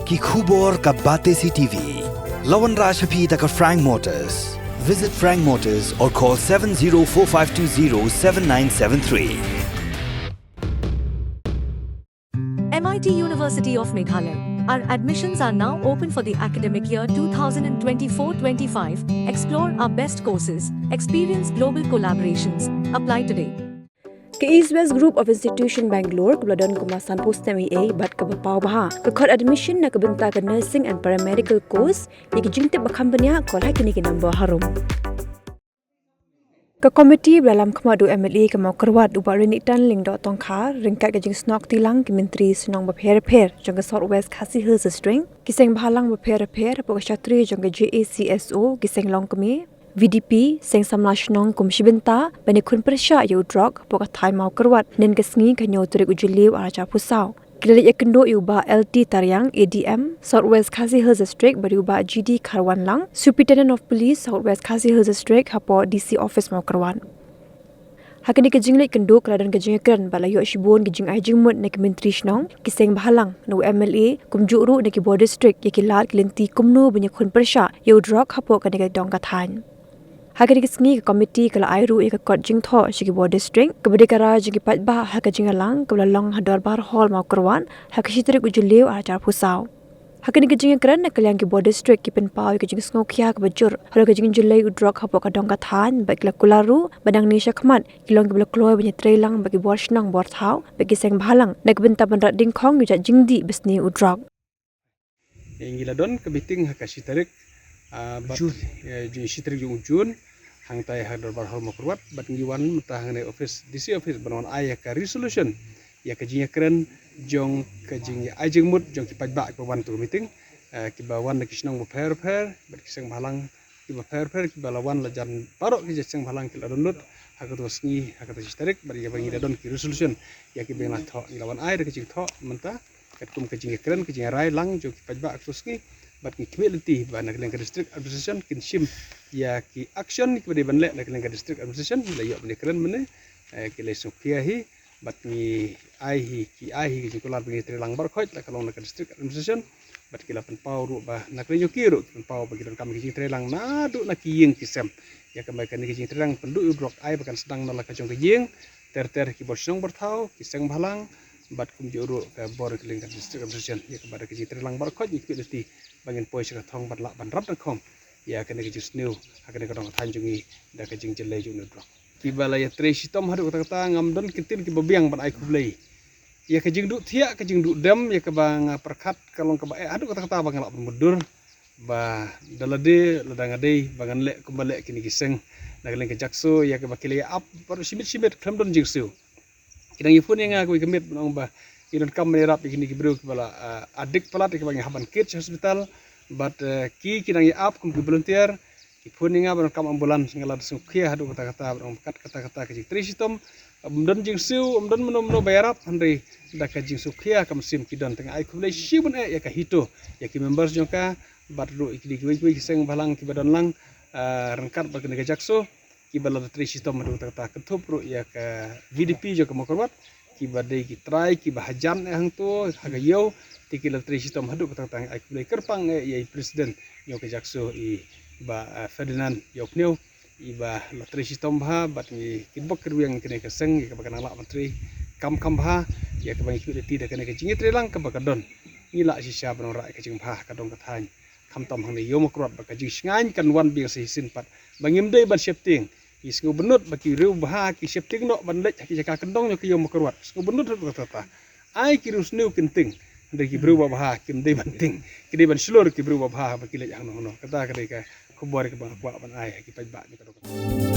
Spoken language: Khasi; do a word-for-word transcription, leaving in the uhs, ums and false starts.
Ki khubor ka Batesi T V. La wanrah sha phi da ka Frank Motors. Visit Frank Motors or call seven zero four five two zero seven nine seven three. M I T University of Meghalaya. Our admissions are now open for the academic year two thousand twenty-four twenty-five. Explore our best courses, experience global collaborations. Apply today. Ka East West Group of Institution Bangalore kaba la don kumba sanphew snem eiei bad kaba paw bha ka khot admission na ka bynta ka nursing and paramedical course. Ïa ki jingtip ba kham bniah, call ha kine ki number harum. Ka komiti ba la lam khmat da u M L A ka Mawkyrwat u Bah Renikton Lyngdoh Tongkhar ryngkat ka jingsnoh kti lang ki myntri shnong bapher bapher jong ka South West Khasi Hills District, ki seng bhalang bapher bapher hapoh ka shatri jong ka J A C S O, ki seng longkmie, V D P, seng samla shnong kum shi bynta ban ïakhun pyrshah ïa u drok hapoh ka thaiñ Mawkyrwat hynnin ka sngi ka hynñiew tarik u Jylliew arhajar arphew saw. Ki la leit ïakynduh ïa u Bah L T Tariang, A D M, South West Khasi Hills District, bad ïa u Bah G D Kharwanlang, Superintendent of Police, South West Khasi Hills District, hapoh D C Office Mawkyrwat. Ha kane ka jingleit kynduh ka la don ka jingïakren bad la ïoh shibun ka jingai jingmut na ki myntri shnong, ki seng bhalang, na u M L A, kumjuh ruh na ki bor district ïa ki lad ki lynti kumno ban ïakhun pyrshah ïa u drok hapoh kane ka dong ka thaiñ. Ha kane ka sngi ka komiti ka la ai ruh ïa ka kot jingthoh sha ki bor district kaba dei ka rai jong ki paidbah ha ka jingïalang kaba la long ha Dorbar Hall Mawkyrwat ha ka shi tarik u Jylliew arhajar arphew saw. Ha kane ka jingïakren na ka liang ki bor district ki pynpaw ïa ka jingsngewkhia kaba jur halor ka jingjyllei u drok hapoh ka dong ka thaiñ bad ki la kular ruh ba nangne shakhmat ki long kiba la kloi ban ïatreilang bad ki bor shnong bor thaw bad ki seng bhalang na ka bynta ban rat dyngkhong ïa u jingdih basniew u drok. Ngi la don ka meeting ha ka shi tarik, ah, bad, eh, ju-, shi tarik jong u June, hangtai ha Dorbar Hall Mawkyrwat, bad ngi wan mynta hangne office, D C office, ban wan ai ïa ka resolution ïa ka jingïakren jong ka jingai jingmut jong ki paidbah kiba wan to ka meeting, eh, kiba wan na ki shnong bapher bapher bad ki seng bhalang kiba pher pher kiba la wan la jan baroh ki seng bhalang ki la don lut ha kato ka sngi ha kato shi tarik bad ïa ba ngi la don ki resolution ïa kiba ngi la thoh, ngi la wan ai da ka jingthoh mynta katkum ka jingïakren ka jingïarai lang jong ki paidbah ha kato ka sngi. Bad ngi khmih lynti ba na ka liang ka district administration kin shim ïa ki action kiba dei ban leh na ka liang ka district administration. Ngi la ïoh ban ïakren mynne, eh, ki la sngewkhia hi bad ngi ai hi, ki ai hi ka jingkular ba ngi treilang baroh khoit la ka long na ka district administration. Bad ki la pynpaw ruh ba na ka liang jong ki ruh ki pynpaw ba ki donkam ka jingtreilang naduh na ki ïing ki sem ïa kaba kane ka jingtreilang pynduh ïa u drok ai ba kan sdang na la ka jong ka ïing ter ter ki bor shnong bor thaw, ki seng bhalang bad kumjuh ruh ka bor ka liang ka district administration ïa kaba da ka jingtreilang baroh khoit ngi khmih lynti ba ngin poi sha ka thong bad lah ban rat nyngkong ïa kane ka jingsniew ha kane ka dong ka thaiñ jong ngi da ka jingjyllei jong une u drok. Kiba la ïatrei shitom haduh katta katta, ngam don ki ktien kiba biang ban ai khublei ïa ka jingduh thiah ka jingduh dem ïa kaba nga pyrkhat ka long kaba eh haduh katta katta ba nga lah ban mutdur ba da lade lada nga dei ba ngan leh kumba leh kine ki seng na ka liang ka Jaksu ïa kaba ki la ïa ap baroh shi miet shi miet khlem don jingsiew. Ki dang ïa phone ïa nga kawei ka miet ban ong ba ngi donkam ban ïarap ïa kine ki briew kiba la, ah, adik palat ïa kiba ngi hap ban kit sha hospital bad, eh, ki, ki dang ïa ap kum ki volunteer. Ki phone ïa nga ba donkam ambulance, nga la sngewkhia haduh katta katta ban ong ba kat katta katta ka jingtrei shitom, ym don jingsiew, ym don mano mano ba ïarap, hynrei da ka jingsngewkhia ka mynsiem ki don. Te nga ai khublei shibun eh ïa ka HITO, ïa ki members jong ka bad ruh ïa kine kiwei kiwei ki seng bhalang kiba don lang, ah, ryngkat bad kane ka Jaksu kiba la trei shitom haduh katta katta, kynthup ruh ïa ka VDP jong ka Mawkyrwat kiba dei ki trai kiba hajan eh hangto ha ka ïew. Te ki la trei shitom haduh katta katta. Ai khublei kyrpang eh ïa i president jong ka Jaksu i Bah, eh, Ferdinand Ïawphniew iba la trei shitom bha bad ngi kitbok kitrwiang kane ka seng ïa kaba kan nang lah ban trei kam kham bha ïa kaba ngi khmih lynti da kane ka jingïatreilang kaba ka don. Ngi lah shisha ban wanrah ïa ka jingbha ha ka dong ka thaiñ. Khamtam hangne ïew Mawkyrwat ba ka jingshngaiñ kan wan biang sa shisien pat ba ngim dei ban sheptieng. Ngi sngewbynnud ba ki briew bha ki sheptieng noh ban leit ha ki jaka kyndong jong ka ïew Mawkyrwat. Sngewbynnud haduh katta katta. Ai ki riewsniew kin tieng, hynrei ki briew babha kim dei ban tieng. Ki dei ban shlur ki briew babha ba ki leit hangno hangno. Kata ka dei ka khubor kaba nga kwah ban ai ha ki paidbah jong ka dong ka thaiñ.